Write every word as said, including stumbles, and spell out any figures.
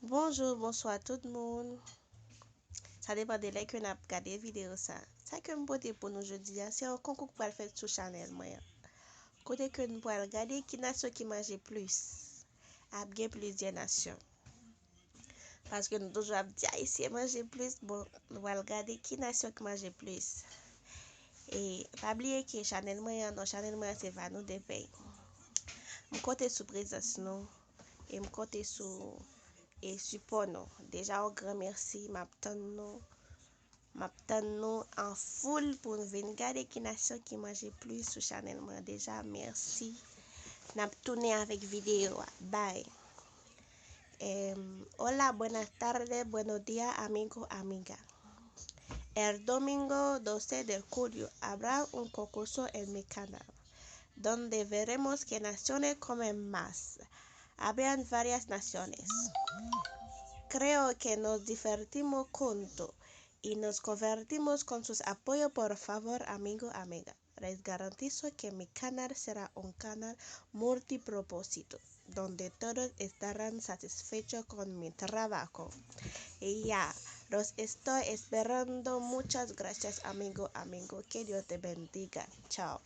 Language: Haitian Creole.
Bonjou, bonswa tout moun. Sa depann de lè ke n ap gade videyo sa. Sa ke m pote pou nou jodi a, se yon konkou k pral fèt sou chanèl mwen an. Kote ke nou pral gade ki nasyon ki manje plis. Ap gen plizyè nasyon. Paske nou toujou ap di Ayisyen manje plis, bon, nou pral gade ki nasyon ki manje plis. E pa bliye ke chanèl mwen an, non chanèl mwen an se Vanou de Pèy. M konte sou prezans nou e m konte sou e sipò nou. Deja yon gran mèsi, m ap tann nou. M ap tann nou an foul pou n vin gade ki nasyon ki manje plis sou chanèl mwen an. Deja, mèsi. N ap tounen avèk videyo a. Bye. Em, hola, buenas tardes, buenos días, amigo, amiga. El domingo doce de julio habrá un concurso en mi canal, donde veremos qué naciones comen más. Habían varias naciones. Creo que nos divertimos juntos y nos convertimos con sus apoyos, por favor, amigo, amiga. Les garantizo que mi canal será un canal multipropósito, donde todos estarán satisfechos con mi trabajo. Y ya, los estoy esperando. Muchas gracias, amigo, amigo. Que Dios te bendiga. Chao.